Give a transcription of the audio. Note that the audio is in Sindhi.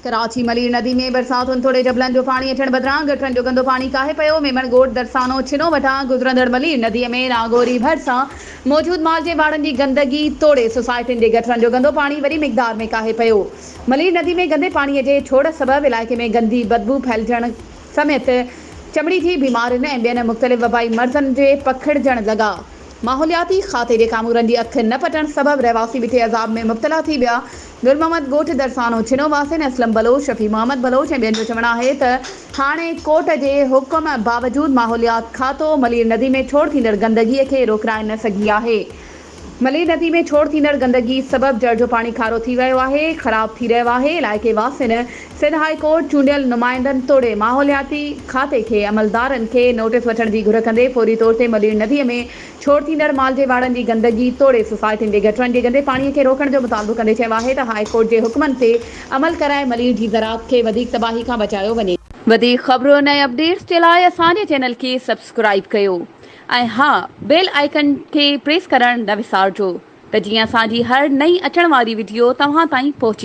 ڪراچي، ملير ندي ۾ برساتن توڙي جبلن جو پاڻي اچڻ بدران گٽرن جو گندو پاڻي ڪاهي پيو، ميمڻ ڳوٺ درسانو ڇنو وٽان گذرندڙ ملير ندي ۾ ناگوري ڀرسان موجود مال جي واڙن جي گندگي توڙي سوسائٽين جي گٽرن جو گندو پاڻي وڏي مقدار ۾ ڪاهي پيو. ملير ندي ۾ گندي پاڻي جي ڇوڙ سبب علائقي ۾ گندي بدبو ڦهلجڻ سميت چمڙي جي بيمارين ۽ ٻين مختلف وبائي مرضن جي پکڙجڻ لڳا. ماحولياتي کاتي جي ڪامورن جي اک نه پٽڻ سبب رهواسي ٻٽي عذاب ۾ مبتلا ٿي ويا. گل محمد ڳوٺ درسانو ڇنو واسين اسلم بلوچ، شفيع محمد بلوچ ۽ ٻين جو چوڻ آهي ته هاڻي ڪورٽ جي حڪم باوجود ماحوليات کاتو ملير ندي ۾ ڇوڙ ٿيندڙ گندگي کي روڪرائي نه سگهي آهي. ملير ندي ۾ ڇوڙ ٿيندڙ گندگي سبب جر جو پاڻي کارو ٿي ويو آهي، خراب ٿي رهيو آهي، علائقي واسين سنڌ هاء ڪورٽ چونڊيل نمائندن توڙي ماحولياتي کاتي کي عملدارن کي نوٽيس وٺڻ جي گهر ڪندي فوري طور تي ملير ندي ۾ ڇوڙ ٿيندڙ مال جي واڙن جي گندگي توڙي سوسائٽين جي گٽرن جي گندي پاڻي کي روڪڻ جو مطالبو ڪندي چيو آهي ته هاء ڪورٽ جي حڪمن تي عمل ڪرائي ملير جي زراعت کي وڌيڪ تباهي کان بچايو وڃي. وڌيڪ خبرن ۽ اپڊيٽس جي لاء اسان جي چينل کي سبسڪرائيب ڪيو. ۽ ها بيل آئيڪن کي پريس ڪرڻ نه وسارجو ته جيئن اسان جي هر نئين اچڻ واري وڊيو توهان تائين پهچي.